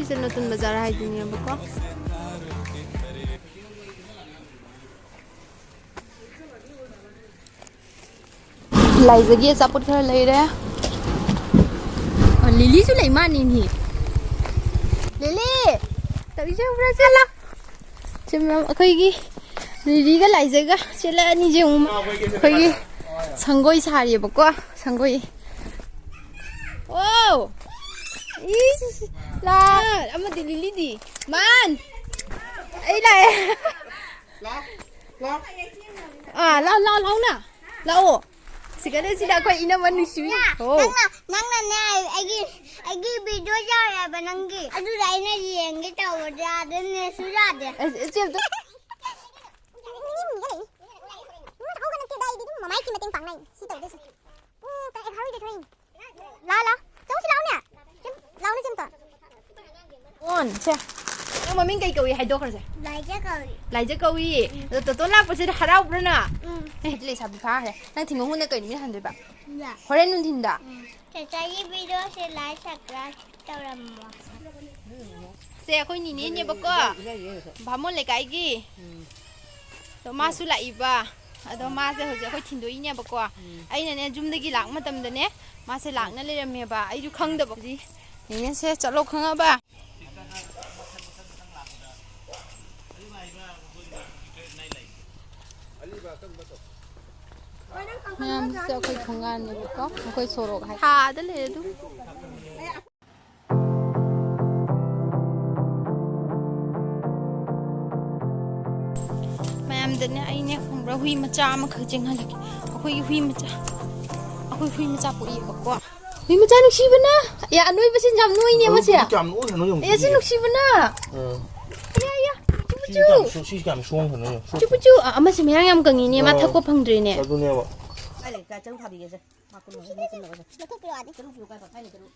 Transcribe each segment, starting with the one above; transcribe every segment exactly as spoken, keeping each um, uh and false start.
ꯁꯦ ꯅꯇꯨꯟ ꯕꯖꯥꯔ ꯍꯥꯏꯗꯨꯅꯦꯕꯀꯣ꯫ ꯂꯥꯏꯖꯒꯤ ꯑꯆꯥꯄꯣꯠ ꯈꯔ ꯂꯩꯔꯦ꯫ ꯑ, ꯂꯤꯂꯤꯁꯨ ꯂꯩ ꯃꯥꯅꯤꯅꯦ꯫ ꯂꯤꯂꯤ! ꯇꯧꯔꯤꯁꯦ ꯎꯕ꯭ꯔꯥ? ꯆꯦꯜꯂꯣ꯫ ꯁꯤ ꯃꯌꯥꯝ ꯑꯩꯈꯣꯏꯒꯤ ꯂꯤꯂꯤꯒ ꯂꯥꯏꯖꯒ ꯆꯦꯜꯂꯛꯑꯅꯤꯁꯦ ꯑꯃꯨꯛ ꯑꯩꯈꯣꯏꯒꯤ ꯁꯪꯒꯣꯏ ꯁꯥꯔꯤꯑꯕꯀꯣ꯫ ꯁꯪꯒꯣꯏ꯫ ꯑꯣ! ꯏꯁ! ꯂꯥꯛ! ꯑꯃꯗꯤ ꯂꯤꯂꯤꯗꯤ꯫ ꯃꯥꯟ! ꯑꯩ ꯂꯥꯛꯑꯦ꯫ ꯂꯥꯛ, ꯂꯥꯛ꯫ ꯑꯥ, ꯂꯥꯛ, ꯂꯥꯛ, ꯂꯥꯛꯎꯅ꯫ ꯂꯥꯛꯑꯣ꯫ ꯁꯤꯒꯅꯦ ꯁꯤꯗ ꯑꯩꯈꯣꯏ ꯏꯅꯝꯃ ꯅꯨꯡꯁꯤꯕꯤ꯫ ꯌꯥ, ꯑꯣ꯫ ꯅꯪꯅ, ꯅꯪꯅꯅꯦ, ꯑꯩꯒꯤ, ꯑꯩꯒꯤ ꯚꯤꯗꯤꯑꯣ ꯌꯥꯎꯋꯦꯕ ꯅꯪꯒꯤ꯫ ꯑꯗꯨꯗ ꯑꯩꯅ ꯌꯦꯡꯒꯦ ꯇꯧꯕꯗ ꯑꯗꯨꯝ ꯅꯦꯠꯁꯨ ꯌꯥꯗꯦ꯫ ꯑꯁ, ꯏꯆꯦ ꯑꯝꯇ ꯃꯃꯥꯏꯒꯤ ꯃꯇꯦꯡ ꯄꯥꯡꯅꯩ꯫ ꯁꯤ ꯇꯧꯗꯣꯏꯁꯦ꯫ ꯎꯝ, ꯀꯩ ꯍꯥꯏꯔꯣꯏꯗꯣꯏ ꯈꯪꯉꯤ꯫ ꯂꯥ, ꯂꯥ꯫ ꯆꯪꯁꯤ ꯂꯥꯎꯅꯦ꯫ ꯆꯪ-, ꯂꯥꯎꯅꯦ ꯆꯦ ꯑꯝꯇ꯫ ꯑꯣꯟ, ꯁꯦ꯫ ꯅꯪ ꯃꯃꯤꯡ ꯀꯩ ꯀꯧꯏ ꯍꯥꯏꯗꯣꯛꯈ꯭ꯔꯁꯦ꯫ ꯂꯥꯏꯖ ꯀꯧꯏ꯫ ꯂꯥꯏꯖ ꯀꯧꯏ꯫ ꯑꯗꯣ ꯇꯣꯇꯣ ꯂꯥꯛꯄꯁꯤꯗ ꯍꯔꯥꯎꯕ꯭ꯔꯣ ꯅꯪ? ꯎꯝ꯫ ꯑꯦ, ꯂꯩꯁꯥꯕꯤ ꯐꯥꯈ꯭ꯔꯦ꯫ ꯅꯪ ꯊꯤꯡꯒꯣꯡ ꯍꯨꯟꯅ ꯀꯩ ꯅꯨꯃꯤꯠ ꯍꯟꯗꯣꯏꯕ? ꯌꯥ꯫ ꯍꯣꯔꯦꯟ ꯅꯨꯡꯊꯤꯟꯗ? ꯎꯝ꯫ ꯆꯦꯆꯥꯒꯤ ꯚꯤꯗꯤꯑꯣꯁꯦ ꯂꯥꯏꯛ, ꯁꯕꯁꯀ꯭ꯔꯥꯏꯕ ꯇꯧꯔꯝꯃꯣ꯫ ꯁꯦ, ꯑꯩꯈꯣꯏ ꯅꯤꯅꯦꯅꯦꯕꯀꯣ꯫ ꯕꯥꯃꯣꯟ ꯂꯩꯀꯥꯏꯒꯤ꯫ ꯑꯗꯣ ꯃꯥꯁꯨ ꯂꯥꯛꯏꯕ꯫ ꯑꯗꯣ ꯃꯥꯁꯦ ꯍꯧꯖꯤꯛ ꯑꯩꯈꯣꯏ ꯊꯤꯟꯗꯣꯛꯏꯅꯦꯕꯀꯣ꯫ ꯑꯩꯅꯅꯦ ꯌꯨꯝꯗꯒꯤ ꯂꯥꯛꯄ ꯃꯇꯝꯗꯅꯦ ꯃꯥꯁꯦ ꯂꯥꯛꯅ ꯂꯩꯔꯝꯃꯦꯕ꯫ ꯑꯩꯁꯨ ꯈꯪꯗꯕ꯫ ꯅꯦꯅꯦꯁꯦ ꯆꯠꯂꯣ ꯈꯪꯉꯕ? ꯃꯌꯥꯝꯁꯦ ꯑꯩꯈꯣꯏ ꯊꯣꯡꯒꯥꯟꯅꯦꯕꯀꯣ꯫ ꯑꯩꯈꯣꯏ ꯁꯣꯔꯣꯛ ꯍꯥꯏ꯫ ꯊꯥꯗ ꯂꯩꯔꯦ ꯑꯗꯨꯝ꯫ ꯃꯌꯥꯝꯗꯅꯦ ꯑꯩꯅꯦ ꯈꯪꯕ꯭ꯔꯥ, ꯍꯨꯏ ꯃꯆꯥ ꯑꯃꯈꯛ ꯆꯦꯟꯍꯜꯂꯛꯀꯦ꯫ ꯑꯩꯈꯣꯏꯒꯤ ꯍꯨꯏ ꯃꯆꯥ, ꯑꯩꯈꯣꯏ ꯍꯨꯏ ꯃꯆꯥ ꯄꯣꯛꯏꯌꯦꯕꯀꯣ꯫ ꯍꯨꯏ ꯃꯆꯥ ꯅꯨꯡꯁꯤꯕꯅ! ꯑꯦ, ꯑꯅꯣꯏꯕꯁꯤ ꯌꯥꯝ ꯅꯣꯏꯅꯦ ꯃꯁꯦ꯫ ꯑꯅꯣꯏꯕꯗꯤ ꯀꯌꯥꯝ ꯅꯣꯏꯈ꯭ꯔꯅꯣ ꯌꯦꯡꯉꯨ, ꯑꯦ, ꯁꯤ ꯄꯤꯛꯏꯁꯦ꯫ ꯅꯨꯡꯁꯤꯕꯅ! ꯑꯥ꯫ ꯌꯥ, ꯌꯥ, ꯄꯤꯆꯨ ꯁꯤ ꯄꯤꯆꯨ! ꯀꯌꯥꯝ ꯁꯣ-, ꯁꯤ ꯀꯌꯥꯝ ꯁꯣꯡꯈ꯭ꯔꯅꯣ ꯌꯦꯡꯉꯨ, ꯁꯣ-, ꯄꯤꯆꯨ ꯄꯤꯆꯨ! ꯑ, ꯑꯃꯁꯤ ꯃꯌꯥꯡ ꯌꯥꯝ ꯀꯪꯉꯤꯅꯦ, ꯃꯥ ꯑꯥ꯫ ꯊꯛꯄ ꯐꯪꯗ꯭ꯔꯦꯅꯦ꯫ ꯑꯗꯨꯅꯦꯕ꯫ ꯀꯥꯏ ꯂꯩ? ꯀꯥꯏ ꯆꯔꯨ ꯊꯥꯕꯤꯒꯦꯁꯦ? ꯃꯥ ꯀꯨꯟ ꯑꯃ ꯂꯦꯞꯁꯤꯜꯂꯒ꯫ ꯂꯧꯊꯣꯛꯄꯤꯔꯣ ꯑꯥꯗ꯫ ꯆꯔꯨ ꯄꯤꯔꯛꯑꯣ ꯀꯥꯏ ꯊꯥꯏꯅ ꯆꯔꯨ꯫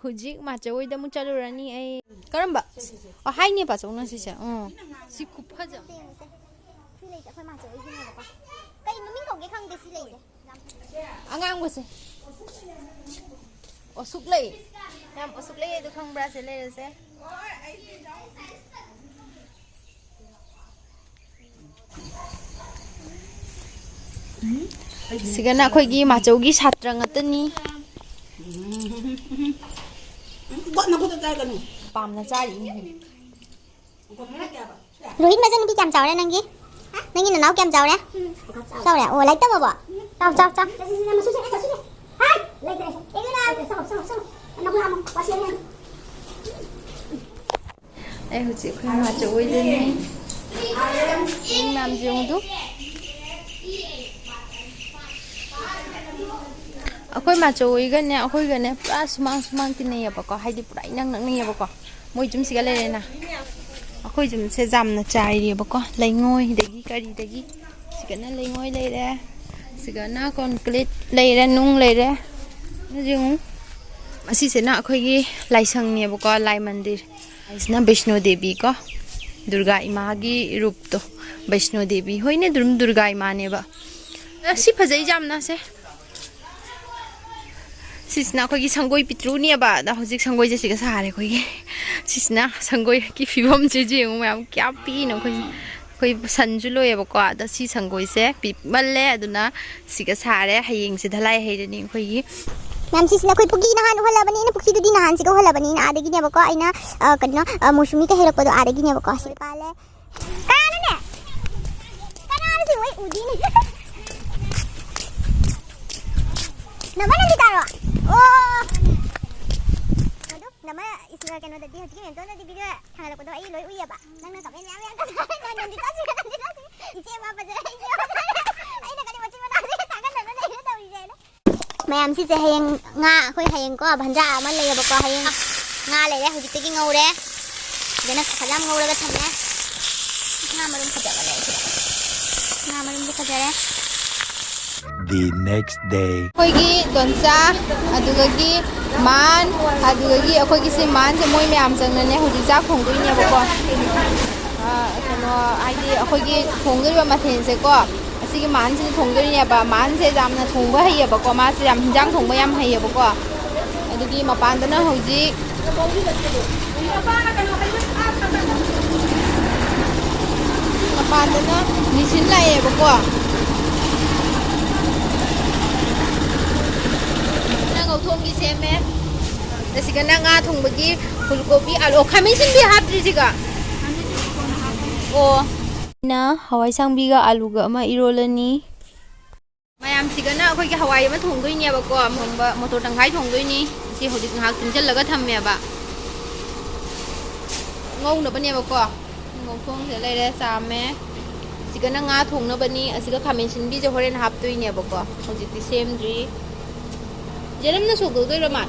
ꯍꯧꯖꯤꯛ ꯃꯥꯆꯧ ꯍꯣꯏꯗ ꯑꯃꯨꯛ ꯆꯠꯂꯨꯔꯅꯤ ꯑꯩ꯫ ꯀꯔꯝꯕ? ꯑꯣ, ꯍꯥꯏꯅꯦ ꯄꯥꯆꯧꯅ ꯁꯤꯁꯦ꯫ ꯎꯝ꯫ ꯁꯤ ꯈꯨꯐꯖ ꯑꯃ꯫ ꯁꯤ ꯂꯩꯁꯦ ꯑꯩꯈꯣꯏ ꯃꯥꯆꯧ ꯍꯣꯏꯒꯤꯅꯦꯕꯀꯣ꯫ ꯀꯩ ꯃꯃꯤꯡ ꯀꯧꯒꯦ ꯈꯪꯗꯦ ꯁꯤ ꯂꯩꯁꯦ꯫ ꯑꯉꯥꯡꯕꯁꯦ꯫ ꯑꯣ, ꯁꯨꯛ ꯂꯩ꯫ ꯌꯥꯝ ꯎꯁꯨꯛ ꯂꯩ ꯑꯗꯨ ꯈꯪꯕ꯭ꯔꯥ? ꯁꯦ ꯂꯩꯔꯁꯦ꯫ ꯁꯤꯒꯅ ꯑꯩꯈꯣꯏꯒꯤ ꯃꯥꯆꯧꯒꯤ ꯁꯥꯇ꯭ꯔ ꯉꯥꯛꯇꯅꯤ꯫ ꯄꯥꯝꯅ ꯆꯥꯔꯤꯅꯤ꯫ ꯔꯣꯍꯤꯠ ꯃꯆꯟꯅꯨꯄꯤ ꯀꯌꯥꯝ ꯆꯥꯎꯔꯦ ꯅꯪꯒꯤ? ꯅꯪꯒꯤ ꯅꯅꯥꯎ ꯀꯌꯥꯝ ꯆꯥꯎꯔꯦ? ꯆꯥꯎꯔꯦ? ꯑꯣ, ꯂꯥꯏꯔꯤꯛ ꯇꯝꯃꯕꯣ? ꯆꯥꯎ, ꯆꯥꯎ, ꯆꯥꯎ꯫ ꯑꯩ ꯍꯧꯖꯤꯛ ꯑꯩꯈꯣꯏ ꯃꯥꯆꯧ ꯍꯣꯏꯗꯅꯦ꯫ ꯃꯤ ꯃꯌꯥꯝꯁꯦ ꯌꯦꯡꯉꯨꯗꯨ꯫ ꯑꯩꯈꯣꯏ ꯃꯥꯆꯧ ꯍꯣꯏꯒꯅꯦ, ꯑꯩꯈꯣꯏꯒꯅꯦ ꯄꯨꯔꯥ ꯁꯨꯃꯥꯡ ꯁꯨꯃꯥꯡ ꯇꯤꯟꯅꯩꯌꯦꯕꯀꯣ, ꯍꯥꯏꯗꯤ ꯄꯨꯔꯥ ꯏꯅꯛ ꯅꯛꯅꯩꯌꯦꯕꯀꯣ꯫ ꯃꯣꯏ ꯌꯨꯝꯁꯤꯒ ꯂꯩꯔꯦꯅ꯫ ꯑꯩꯈꯣꯏ ꯌꯨꯝꯁꯦ ꯌꯥꯝꯅ ꯆꯥꯏꯔꯦꯕꯀꯣ, ꯂꯩꯉꯣꯏꯗꯒꯤ ꯀꯔꯤꯗꯒꯤ꯫ ꯁꯤꯒꯅ ꯂꯩꯉꯣꯏ ꯂꯩꯔꯦ, ꯁꯤꯒꯅ ꯀꯣꯟꯀ꯭ꯔꯤꯠ ꯂꯩꯔꯦ, ꯅꯨꯡ ꯂꯩꯔꯦ꯫ ꯌꯦꯡꯉꯨ, ꯑꯁꯤꯁꯤꯅ ꯑꯩꯈꯣꯏꯒꯤ ꯂꯥꯏꯁꯪꯅꯦꯕꯀꯣ, ꯂꯥꯏ ꯃꯟꯗꯤꯔ꯫ ꯑꯁꯤꯅ ꯕꯩꯁꯅꯣ ꯗꯦꯕꯤ ꯀꯣ, ꯗꯨꯔꯒꯥ ꯏꯃꯥꯒꯤ ꯔꯨꯞꯇꯣ, ꯕꯩꯁꯅꯣ ꯗꯦꯕꯤ ꯍꯣꯏꯅꯦ, ꯑꯗꯨꯝ ꯗꯨꯔꯒꯥ ꯏꯃꯥꯅꯦꯕ꯫ ꯑꯁꯤ ꯐꯖꯩ ꯌꯥꯝꯅ ꯁꯦ꯫ ꯁꯤꯁꯤꯅ ꯑꯩꯈꯣꯏꯒꯤ ꯁꯪꯒꯣꯏ ꯄꯤꯇ꯭ꯔꯨꯅꯦꯕ꯫ ꯑꯗ ꯍꯧꯖꯤꯛ ꯁꯪꯒꯣꯏꯁꯦ ꯁꯤꯒ ꯁꯥꯔꯦ ꯑꯩꯈꯣꯏꯒꯤ꯫ ꯁꯤꯁꯤꯅ ꯁꯪꯒꯣꯏꯒꯤ ꯐꯤꯕꯝꯁꯦ ꯌꯦꯡꯉꯨ ꯃꯌꯥꯝ, ꯀꯌꯥꯝ ꯄꯤꯛꯏꯅꯣ ꯑꯩꯈꯣꯏ꯫ ꯑꯩꯈꯣꯏ ꯁꯟꯁꯨ ꯂꯣꯏꯌꯦꯕꯀꯣ꯫ ꯑꯗꯣ ꯁꯤ ꯁꯪꯒꯣꯏꯁꯦ ꯄꯤꯛꯃꯜꯂꯦ, ꯑꯗꯨꯅ ꯁꯤꯒ ꯁꯥꯔꯦ꯫ ꯍꯌꯦꯡꯁꯦ ꯙꯂꯥꯏ ꯍꯩꯔꯅꯤ ꯑꯩꯈꯣꯏꯒꯤ꯫ ꯃꯌꯥꯝ, ꯁꯤꯁꯤꯅ ꯑꯩꯈꯣꯏ ꯄꯨꯈ꯭ꯔꯤ ꯅꯍꯥꯟ ꯎꯍꯜꯂꯕꯅꯤ꯫ ꯑꯩꯅ ꯄꯨꯈ꯭ꯔꯤꯗꯨꯗꯤ ꯅꯍꯥꯟꯁꯤꯒ ꯎꯍꯜꯂꯕꯅꯤ꯫ ꯑꯩꯅ ꯑꯥꯗꯒꯤꯅꯦꯕꯀꯣ꯫ ꯑꯩꯅ, ꯑ, ꯀꯩꯅꯣ, ꯑ, ꯃꯨꯁꯨꯃꯤꯒ ꯍꯩꯔꯛꯄꯗꯣ ꯑꯥꯗꯒꯤꯅꯦꯕꯀꯣ꯫ ꯁꯤ ꯄꯥꯜꯂꯦ꯫ ꯀꯅꯥꯅꯣꯅꯦ? ꯀꯅꯥꯅꯣ ꯁꯤ ꯃꯣꯏ ꯎꯗꯦꯅꯦ? ꯅꯃ ꯅꯟꯗꯤꯇꯥꯔꯣ? ꯑꯣ꯫ ꯑꯗꯨ ꯅꯃ ꯏꯁ-, ꯀꯩꯅꯣꯗꯗꯤ, ꯍꯧꯖꯤꯛꯀꯤ ꯃꯦꯝꯇꯣꯟꯗꯗꯤ video ꯊꯥꯡꯒꯠꯂꯛꯄꯗꯣ ꯑꯩ ꯂꯣꯏ ꯎꯏꯌꯦꯕ꯫ ꯅꯪꯅ comment ꯃꯌꯥꯝ ꯌꯥꯝ ꯊꯥꯔꯛꯑꯦ, "ꯅꯟꯗꯤꯇꯥ ꯁꯤꯔꯦ, ꯅꯟꯗꯤꯇꯥ ꯁꯤꯔꯦ꯫ ꯏꯆꯦ ꯑꯃ ꯐꯖꯔꯦ, ꯏꯆꯦ ꯑꯃ ꯐꯖꯔꯦ꯫ ꯑꯩꯅ ꯀꯔꯤ ꯃꯆꯤꯟ ꯃꯅꯥꯎꯁꯦ ꯊꯥꯒꯠꯅꯗꯅ ꯂꯩꯔꯦ ꯇꯧꯔꯤꯁꯦ?" ꯍꯥꯏꯅ꯫ ꯃꯌꯥꯝ, ꯁꯤꯁꯦ ꯍꯌꯦꯡ ꯉꯥ, ꯑꯩꯈꯣꯏ ꯍꯌꯦꯡꯀꯣ ꯚꯟꯖꯥ ꯑꯃ ꯂꯩꯌꯦꯕꯀꯣ, ꯍꯌꯦꯡ ꯉꯥ ꯂꯩꯔꯦ, ꯍꯧꯖꯤꯛꯇꯒꯤ ꯉꯧꯔꯦ꯫ ꯁꯤꯗꯅ ꯐꯖꯅ ꯉꯧꯔꯒ ꯊꯝꯃꯦ꯫ ꯉꯥ ꯃꯔꯨꯝ ꯐꯖꯕ ꯂꯩ ꯁꯤꯗ꯫ ꯉꯥ ꯃꯔꯨꯝꯁꯦ ꯐꯖꯔꯦ꯫ The next day. ꯑꯩꯈꯣꯏꯒꯤ ꯗꯣꯟꯆꯥ, ꯑꯗꯨꯗꯒꯤ ꯃꯥꯟ, ꯑꯗꯨꯗꯒꯤ ꯑꯩꯈꯣꯏꯒꯤ ꯁꯤ ꯃꯥꯟꯁꯦ ꯃꯣꯏ ꯃꯌꯥꯝ ꯆꯪꯅꯅꯦ ꯍꯧꯖꯤꯛ ꯆꯥꯛ ꯊꯣꯡꯗꯣꯏꯅꯦꯕꯀꯣ꯫ ꯑ, ꯀꯩꯅꯣ, ꯍꯥꯏꯗꯤ ꯑꯩꯈꯣꯏꯒꯤ ꯊꯣꯡꯗꯣꯔꯤꯕ ꯃꯊꯦꯜꯁꯦꯀꯣ, ꯑꯁꯤꯒꯤ ꯃꯥꯟꯁꯤꯅ ꯊꯣꯡꯗꯣꯏꯅꯦꯕ꯫ ꯃꯥꯟꯁꯦ ꯌꯥꯝꯅ ꯊꯣꯡꯕ ꯍꯩꯌꯦꯕꯀꯣ, ꯃꯥꯁꯦ ꯌꯥꯝ ꯍꯤꯟꯖꯥꯡ ꯊꯣꯡꯕ ꯌꯥꯝ ꯍꯩꯌꯦꯕꯀꯣ꯫ ꯑꯗꯒꯤ ꯃꯄꯥꯟꯗꯅ ꯍꯧꯖꯤꯛ, ꯃꯄꯥꯟꯗꯅ ꯅꯤꯁꯤꯟ ꯂꯥꯛꯑꯦꯕꯀꯣ꯫ ꯅꯪ ꯉꯧꯊꯣꯡꯒꯤ ꯁꯦꯝꯃꯦ꯫ ꯑꯁꯤꯒꯅ ꯉꯥ ꯊꯣꯡꯕꯒꯤ ꯐꯨꯜ ꯀꯣꯕꯤ, ꯑꯂꯨ, ꯑꯣ, ꯈꯥꯃꯦꯟ ꯑꯁꯤꯟꯕꯤ ꯍꯥꯞꯇ꯭ꯔꯤ ꯁꯤꯒ꯫ ꯑꯣ꯫ ꯑꯩꯅ ꯍꯋꯥꯏ ꯑꯁꯥꯡꯕꯤꯒ ꯑꯂꯨꯒ ꯑꯃ ꯏꯔꯣꯜꯂꯅꯤ꯫ ꯃꯌꯥꯝꯁꯤꯒꯅ ꯑꯩꯈꯣꯏꯒꯤ ꯍꯋꯥꯏ ꯑꯃ ꯊꯣꯡꯗꯣꯏꯅꯦꯕꯀꯣ, ꯊꯣꯡꯕ ꯃꯣꯇꯣꯔ ꯇꯪꯈꯥꯏ ꯊꯣꯡꯗꯣꯏꯅꯤ꯫ ꯁꯤ ꯍꯧꯖꯤꯛ ꯉꯥꯏꯍꯥꯛ ꯇꯤꯡꯁꯤꯜꯂꯒ ꯊꯝꯃꯦꯕ, ꯉꯧꯅꯕꯅꯦꯕꯀꯣ꯫ ꯉꯧꯊꯣꯡꯁꯤꯗ ꯂꯩꯔꯦ, ꯆꯥꯝꯃꯦ꯫ ꯁꯤꯒꯅ ꯉꯥ ꯊꯣꯡꯅꯕꯅꯤ꯫ ꯑꯁꯤꯒ ꯈꯥꯃꯦꯟ ꯑꯁꯤꯟꯕꯤꯁꯦ ꯍꯣꯔꯦꯟ ꯍꯥꯞꯇꯣꯏꯅꯦꯕꯀꯣ, ꯍꯧꯖꯤꯛꯇꯤ ꯁꯦꯝꯗ꯭ꯔꯤ꯫ ꯌꯦꯔꯨꯝꯅ ꯁꯣꯛ ꯇꯧꯗꯣꯏꯔꯣ, ꯃꯥ?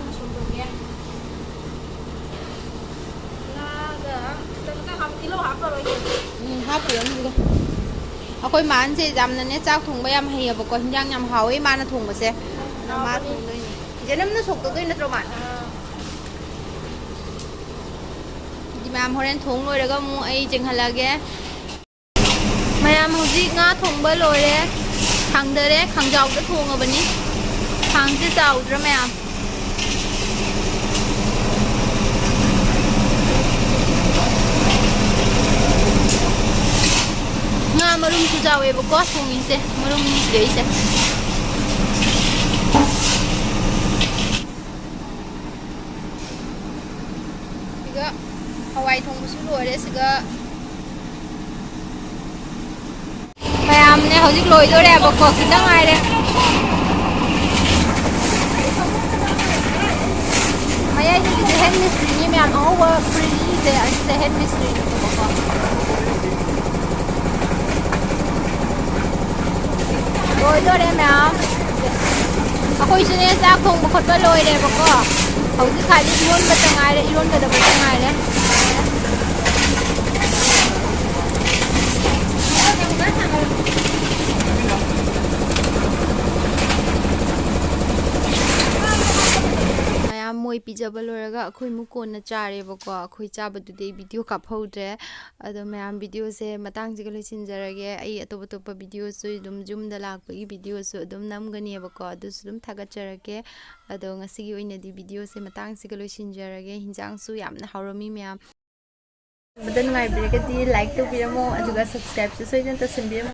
ꯉꯥꯒ ꯈꯤꯇꯪ ꯈꯤꯇꯪ ꯍꯥꯞ-, ꯇꯤꯜꯍꯧ ꯍꯥꯞꯄꯔꯣꯏꯒꯦ꯫ ꯎꯝ, ꯍꯥꯞꯄꯔꯣꯏ ꯑꯗꯨꯒ꯫ ꯑꯩꯈꯣꯏ ꯃꯥꯅꯁꯦ ꯌꯥꯝꯅꯅꯦ ꯆꯥꯛ ꯊꯣꯡꯕ ꯌꯥꯝ ꯍꯩꯌꯦꯕꯀꯣ, ꯍꯤꯟꯖꯥꯡ ꯌꯥꯝ ꯍꯥꯎꯋꯦ ꯃꯥꯅ ꯊꯣꯡꯕꯁꯦ꯫ ꯑꯗꯨꯅ ꯃꯥ ꯍꯥꯎꯕꯅꯤ꯫ ꯊꯣꯡꯗꯣꯏꯅꯦ꯫ ꯌꯦꯔꯨꯝꯅ ꯁꯣꯛ ꯇꯧꯗꯣꯏ ꯅꯠꯇ꯭ꯔꯣ, ꯃꯥ? ꯑꯥ꯫ ꯑꯗꯨꯗꯤ ꯃꯌꯥꯝ ꯍꯣꯔꯦꯟ ꯊꯣꯡ ꯂꯣꯏꯔꯒ ꯑꯃꯨꯛ ꯑꯩ ꯌꯦꯡꯍꯜꯂꯛꯑꯒꯦ꯫ ꯃꯌꯥꯝ ꯍꯧꯖꯤꯛ ꯉꯥ ꯊꯣꯡꯕ ꯂꯣꯏꯔꯦ꯫ ꯊꯥꯡꯗꯔꯦ, ꯈꯥꯡꯖꯥꯎꯗ ꯊꯣꯡꯉꯕꯅꯤ꯫ ꯈꯥꯡꯁꯦ ꯆꯥꯎꯗ꯭ꯔꯥ ꯃꯌꯥꯝ? ꯉꯥ ꯃꯔꯨꯝꯁꯨ ꯆꯥꯎꯋꯦꯕꯀꯣ ꯊꯣꯡꯉꯤꯁꯦ, ꯃꯔꯨꯝꯅꯤ ꯁꯤꯗꯩꯁꯦ꯫ ꯁꯤꯒ ꯍꯋꯥꯏ ꯊꯣꯡꯕꯁꯨ ꯂꯣꯏꯔꯦ꯫ ꯁꯤꯒ ꯃꯌꯥꯝꯅꯦ ꯍꯧꯖꯤꯛ ꯂꯣꯏꯗꯣꯔꯦꯕꯀꯣ, ꯈꯤꯇꯪ ꯉꯥꯏꯔꯦ꯫ ꯃꯌꯥꯏꯗꯒꯤꯁꯦ ꯍꯦꯟ ꯃꯤꯁꯇ꯭ꯔꯤꯅꯤ ꯃꯌꯥꯝ, ꯑꯉꯧꯕ ꯐꯨꯔꯤꯠ ꯂꯤꯠꯂꯤꯁꯦ, ꯑꯁꯤꯁꯦ ꯍꯦꯟ ꯃꯤꯁꯇ꯭ꯔꯤꯅꯦꯕꯀꯣ꯫ ꯂꯣꯏꯗꯣꯔꯦ ꯃꯌꯥꯝ꯫ ꯑꯩꯈꯣꯏꯁꯨꯅꯦ ꯆꯥꯛ ꯊꯣꯡꯕ ꯈꯣꯠꯄ ꯂꯣꯏꯔꯦꯕꯀꯣ꯫ ꯍꯧꯖꯤꯛ ꯈ꯭ꯋꯥꯏꯗꯒꯤ ꯏꯔꯣꯟꯕꯇ ꯉꯥꯏꯔꯦ, ꯏꯔꯣꯟꯒꯗꯕꯇ ꯉꯥꯏꯔꯦ꯫ ꯃꯌꯥꯝ ꯃꯣꯏ ꯑꯩ ꯄꯤꯖꯕ ꯂꯣꯏꯔꯒ ꯑꯩꯈꯣꯏ ꯑꯃꯨꯛ ꯀꯣꯟꯅ ꯆꯥꯔꯦꯕꯀꯣ꯫ ꯑꯩꯈꯣꯏ ꯆꯥꯕꯗꯨꯗꯤ ꯑꯩ ꯚꯤꯗꯤꯑꯣ ꯀꯥꯞꯍꯧꯗ꯭ꯔꯦ꯫ ꯑꯗꯣ ꯃꯌꯥꯝ, ꯚꯤꯗꯤꯑꯣꯁꯦ ꯃꯇꯥꯡꯁꯤꯒ ꯂꯣꯏꯁꯤꯟꯖꯔꯒꯦ꯫ ꯑꯩ ꯑꯇꯣꯞ ꯑꯇꯣꯞꯄ ꯚꯤꯗꯤꯑꯣꯁꯨ ꯑꯗꯨꯝ ꯌꯨꯝꯗ ꯂꯥꯛꯄꯒꯤ ꯚꯤꯗꯤꯑꯣꯁꯨ ꯑꯗꯨꯝ ꯅꯝꯒꯅꯦꯕꯀꯣ, ꯑꯗꯨꯁꯨ ꯑꯗꯨꯝ ꯊꯥꯒꯠꯆꯔꯛꯀꯦ꯫ ꯑꯗꯣ ꯉꯁꯤꯒꯤ ꯑꯣꯏꯅꯗꯤ ꯚꯤꯗꯤꯑꯣꯁꯦ ꯃꯇꯥꯡꯁꯤꯒ ꯂꯣꯏꯁꯤꯟꯖꯔꯒꯦ꯫ ꯍꯤꯟꯖꯥꯡꯁꯨ ꯌꯥꯝꯅ ꯍꯥꯎꯔꯝꯃꯤ ꯃꯌꯥꯝ꯫ ꯌꯦꯡꯕꯗ ꯅꯨꯡꯉꯥꯏꯕꯤꯔꯒꯗꯤ like ꯇꯧꯕꯤꯔꯝꯃꯣ, ꯑꯗꯨꯒ subscribeꯁꯨ ꯁꯣꯏꯗꯅ ꯇꯧꯁꯤꯟꯕꯤꯔꯝꯃꯣ꯫